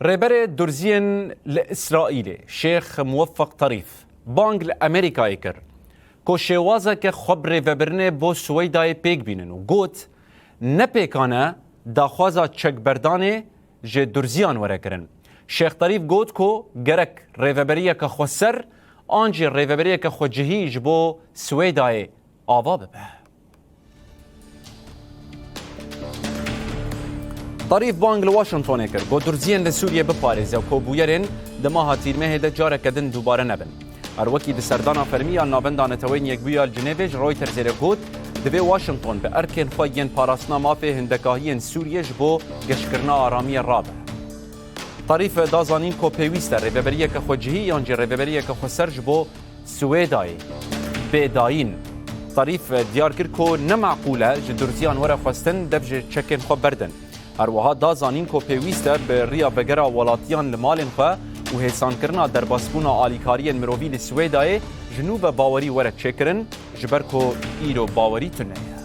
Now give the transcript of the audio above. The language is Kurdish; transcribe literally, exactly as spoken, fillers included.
Rêberê Durziyên li Îsraîlê Şêx Muweffeq Tarîf bang li Amerîkayê kir ku şêwazeke xwe bi rêvebirinê bo Siweydayê pêk bînin û got, ne pêkan e daxwaza çekberdanê ji Durziyan were kirin. Şêx Tarîf got ku gerek rêveberiyeke xweser an jî rêveberiyeke xwecihî ji bo Siweydayê ava bibe. Tarîf bang li Washingtonê kir ku Durziyên li Sûriyê biparêze ku bûyerên di maha Tîrmehê de careke din dubare nebin. Her wekî di serdana fermî ya Navenda Neteweyên Yekbûyî ya li Cinêvê ji Reutersê re got, divê Washington bi erkên xwe yên parastina mafê hindekahiyên Sûriyê ji bo geşkirina aramiyê rabe. Tarîf da zanîn ku pêwîst e rêveberiyeke xwecihî yan jî rêveberiyeke xweser ji bo Swêdayê bê dayîn. Tarîf diyar kir ku ne meqûl e ji Durziyan were xwestin dev ji çekên xwe berdin. Her wiha da zanîn ku pêwîst e bi riya vegera welatiyan li malên xwe û hêsankirina derbasbûna alîkariyên mirovî li Swêdayê ji nû ve bawerî were çêkirin, ji ber ku îro bawerî tune ye.